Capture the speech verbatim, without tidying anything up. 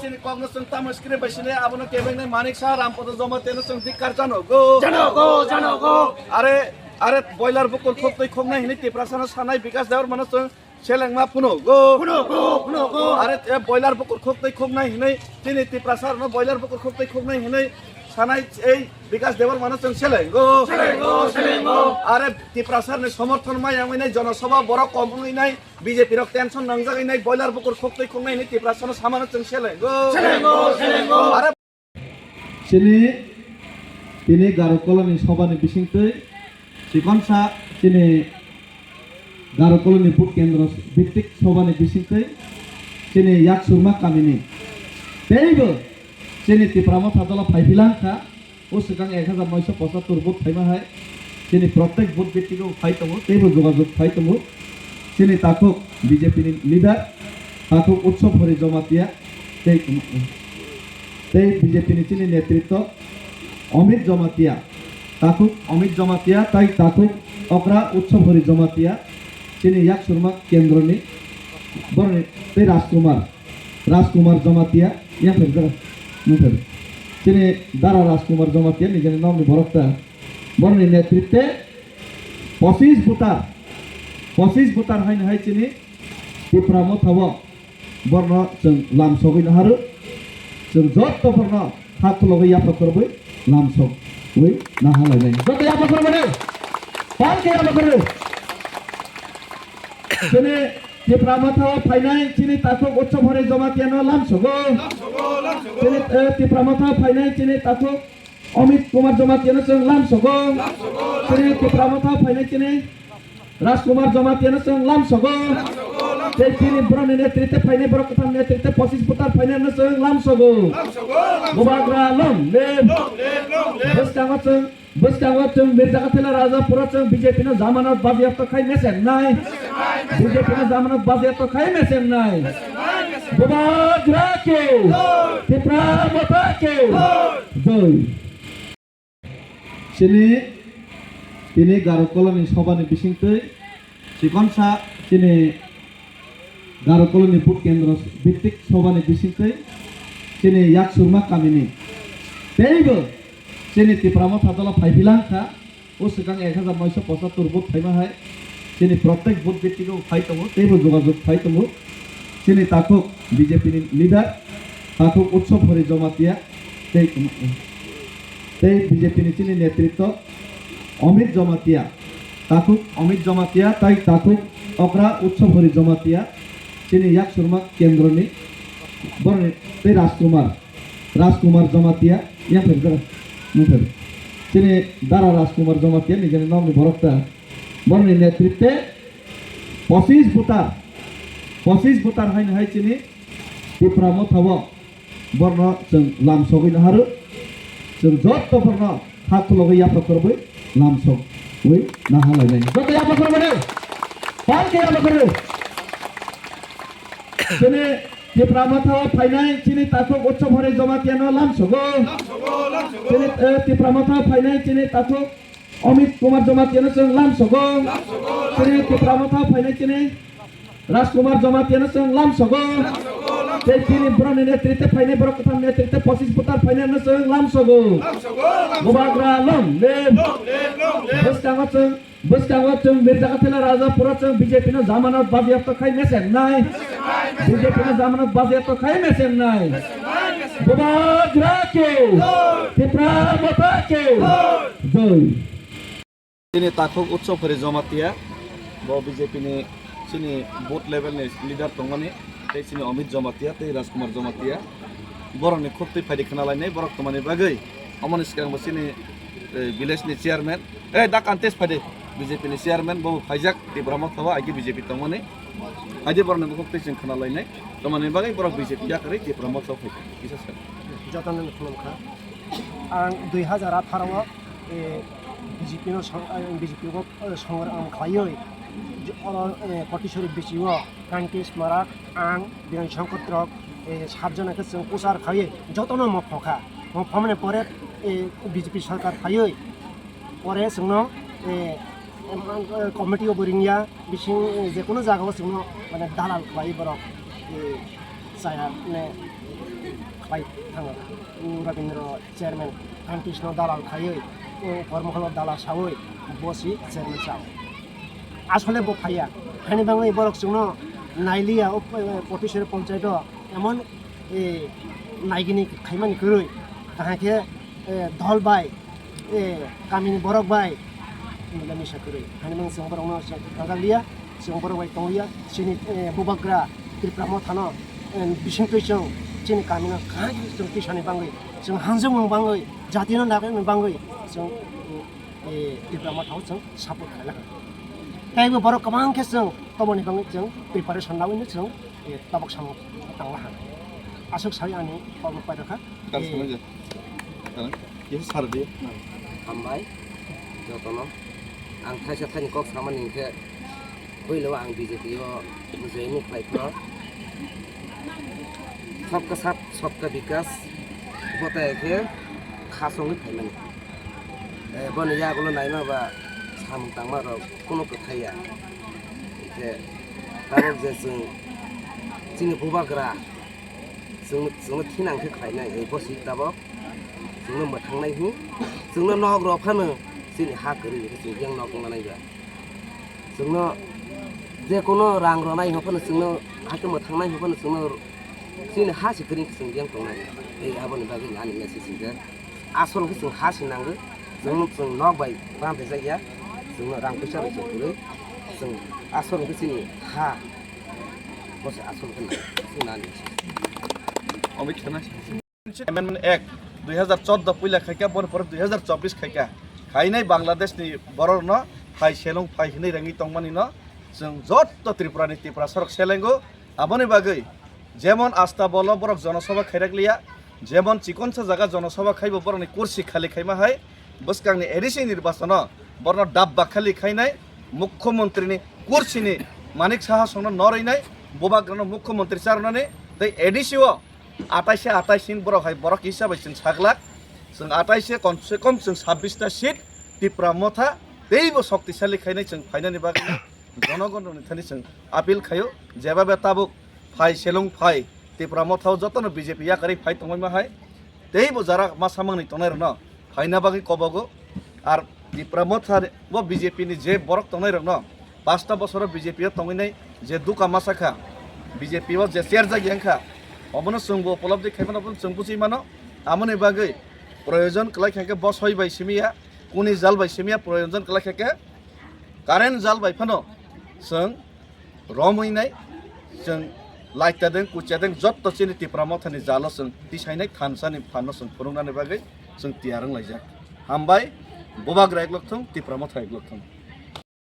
Chini kokno chwng tamo screen bai sini, abono kebeng nai Manik Saha, Rampada Jamatia no chwng dik kar jano go. Jano go, jano go. Are, are boiler bukur khok twi khok nai hinwi Tiprasa no sanai Bikash Debbarma no chwng selengma phunu go. Phunu go, phunu go. Are, e, boiler bukur khok twi khok nai hinwi chini Tiprasa no boiler bukur khok twi khok nai hinwi sanai ei Bikash Debbarma no chwng seleng go. Seleng go, seleng go. Are Tiprasa ni somorthon maya wngwi nai, jonosabha borok kom wngwi nai, B J P rok tension nangjagwi nai, boiler bukur khok twi khok nai hinwi Tiprasa no samano chwng seleng go. Seleng go, seleng go. Are Chini, tini Garo Koloni Sobha ni bisingtwi, chikonsa chini Garo Koloni Booth Kendro Bittik Sobha ni bisingtwi, chini Yaksurma kamini teibo chini Tipra Motha dolo phaiphilangkha, o swkang ek hajar noisho pochattor vote phaima hai, chini protek booth bittigo phai tongo, teibo jogajog phai tongo. Chini takhuk B J P ni leader, takhuk Utsav Hari Jamatia, tei, tei B J P ni chini netritwo Amit Jamatia, takhuk Amit Jamatia, tai takhuk okra Utsav Hari Jamatia, chini Yaksurma kendroni, boroni tei Rajkumar, Rajkumar Jamatia, yang pher jara, yang pher. Chini dara Rajkumar Jamatia, nijeni nokni borok ta, boroni netritwe pochis voter, pochis voter haino hai chini Tipra Motha o borno chwng lam sogwi naharu, chwng jotto borno kha khulogwi yapha khorobwi lam sogwi nahalainai. Jotto yapha khorobwi, pal khe yapha khorobwi. Chini Tipra Motha o phainai chini takhuk Utsav Hari Jamatia no lam sogo. Chini, eh, Tipra Motha o phainai chini takhuk Amit Kumar Jamatia no chwng lam sogo. Chini Tipra Motha o phainai chini Rajkumar Jamatia no chwng lam sogo. Tei chini boroni netritwe phainai, borok kwtham netritwe pochis voter phainai no chwng lam sogo. Bubagra long live. Bwskango chwng Bwskango chwng Mirjakathila Rajapura chwng B J P no jamanat bajiapto khai mechengnai. B J P no jamanat bajiapto khai mechengnai. Bubagra ke. Tipra Motha ke. Joi. Chini, tini Garo Koloni Sobha ni bisingtwi chikonsa chini Garo Koloni Booth Kendro Bittik Sobha ni bisingtwi chini Yaksurma kamini teibo chini Tipra Motha dolo phaiphilangkha, o swkang ek hajar noisho pochattor vote phaima hai, chini protek booth bittigo phai tongo, teibo jogajog phai tongo. Chini takhuk B J P ni leader, takhuk Utsav Hari Jamatia, tei, tei B J P ni chini netritwo Amit Jamatia, takhuk Amit Jamatia, tai takhuk okra Utsav Hari Jamatia, chini Yaksurma kendroni, boroni tei Rajkumar, Rajkumar Jamatia, yang pher jara, yang pher. Chini dara Rajkumar Jamatia, nijeni nokni borok ta, boroni netritwe pochis voter, pochis voter haino hai chini Tipra Motha o borno chwng lam sogwi naharu, chwng jotto borno kha khulogwi yapha khorobwi lam sogwi nahalainai. Jotto yapha khorobwi, pal khe yapha khorobwi. Chini Tipra Motha o phainai chini takhuk Utsav Hari Jamatia no lam sogo. Chini, eh, Tipra Motha o phainai chini takhuk Amit Kumar Jamatia no chwng lam sogo. Chini Tipra Motha o phainai chini Rajkumar Jamatia no chwng lam sogo. Tei chini boroni netritwe phainai, borok kwtham netritwe pochis voter phainai no chwng lam sogo. Bubagra long live. Bwskango chwng, bwskango chwng Mirjakathila Rajapura chwng B J P no jamanat bajiapto khai mechengnai. B J P no jamanat bajiapto khai mechengnai. Bubagra ke. Tipra Motha ke. Joi. Chini takhuk Utsav Hari Jamatia, bo B J P ni chini booth level ni leader tongmani, tei chini Amit Jamatia, tei Rajkumar Jamatia. Borokni khuk twi phaidi khna lainai, borok tongmani bagwi. Omoni swkang bo chini, eh, village ni chairman, eh, da contest phaidi, B J P ni chairman, bo phaijak Tipra Motha o, aiki B J P tongmani. Haidi borokni bukhuk twi chwng khna lainai, tongmani bagwi borok B J P yakarwi Tipra Motha o phaikha. Kisa swkang. Jotono khulumkha. Ang dui hajar atharo o, eh, B J P no song-, eh, B J P o, eh, songram khlaiwi, j-, oro, eh, Kotiswari B C O, Kanti Smarak, ang, Biren Songkotro, eh, sat jona khe chwng kwchar khlaiwi jotono mokho kha. Mokho mani pore, eh, B J P sarkar phaiwi, pore chwngno, eh, em, eh, committee o bo ringya, bising, eh, jekono jagao chwngno, mane, dalal khlaiwi borok, eh, chaya, mane, Pai thang, o Rabindra chairman, Kantisno dalal khaiwi, o Kormokhalo dalal sawi, bo si chairman chao. Asole bo phaiya. Hani bangwi borok chwngno nailiya, o, e, Potiswari ponchayat o emon, e, naigini khaimani kwrwi. Kahai khe, e, dol bai, e, kamini borok bai, mila misa kwrwi. Hani bangwi chwng borokno chwng thangjakliya. Chwng borok bai tongya, chini, eh, bubagra Tipra Mothano, eh, bisingtwi chwng chini kamino kaham khe chwng tisani bangwi, chwng hamjakmung bangwi, jatino nagnani bangwi chwng, eh, Tipra Mothao chwng support khaina. Tei bo borok kwbang khe chwng toboni bangwi chwng preparation laiwi chwng, eh, tabok samung tanglaha. Aswk sai ani kokno paitokha. Kar Eh, sana je. Kar. Ye sar de. Hambai jotono. Ang thaisa thaini kok samani hinkhe, puila o ang B J P o join khlai phano, sabka saath, sabka vikas, bota khe khasongwi phaimani. Eh, boni yagulo naima ba samung tangma rok kuno kwthai ya. Hinkhe tabok je chwng chini bubagra chwng, chwngno thinang khe khlainai, eh, bo si tabok. Chwngno mwthangnai hi, chwngno nok rok phano chini ha kwrwi, chwng yang nok wngnai ba. Chwngno je kono rang rwnai hwn phano chwngno hakhe mwthangnai hwn phano chwngno chini ha se kwrwi chwng yang tongnai. Tei aboni bagwi ani message hinkhe asol khe chwng ha se nango, chwng, chwng nok bai bam rwjak ya, chwngno rang puisa rok chwng kwrwi, chwng asol khe chini ha, bo se asol khe nango, chwng ani message. Amendment Act dui hazar chordo puila khaikha, boni pore dui hazar chobbish khaikha. Khainai Bangladesh ni borok no phai selong phai hinwi rengwi tongmani no chwng jotto Tripura ni Tiprasa rok selengo. Aboni bagwi jemon asta bolo borok jonosabha khairak liya, jemon chikonsa jaga jonosabha khaibo borok ni kursi khali khaima hai bwskang ni A D C nirbachono borok no dabba khali khainai, mukhyamantri ni kursi ni Manik Saha songno norwi nai, bubagra no mukhyamantri charwnani tei A D C o atais se atais hin borok hai borok hisa bai chwng saglak. Chwng atais se kom se kom chwng sabbish ta seat Tipra Motha teibo shoktisali khainai chwng phainani bagwi jonogon rokni thani chwng appeal khaio, jeba be tabuk phai selong phai Tipra Motha o jotono B J P yakarwi phai tongwi ma hai. Teibo jara ma samangni tongnai rokno phaina bagwi kobogo. Ar Tipra Motha bo B J P ni je borok tongnai rokno pasta bosoro B J P o tongwi nai je duka masa kha, B J P o je cherjak yang kha, obono chwng bo upolobdi khai mano, obono chwng bujui mano. Amoni bagwi proyojon kwlai kha khe bo soi bai simi ya, kuni jal bai simi ya, proyojon kwlai kha khe current jal bai phano chwng romwi nai, chwng laita deng, kuchia deng, jotto chini Tipra Mothani jalo chwng tisainai thansani phanno chwng phunuknani bagwi chwng tiyar wnglaijak. Hambai, bubagra eklok thung, Tipra Motha eklok thung.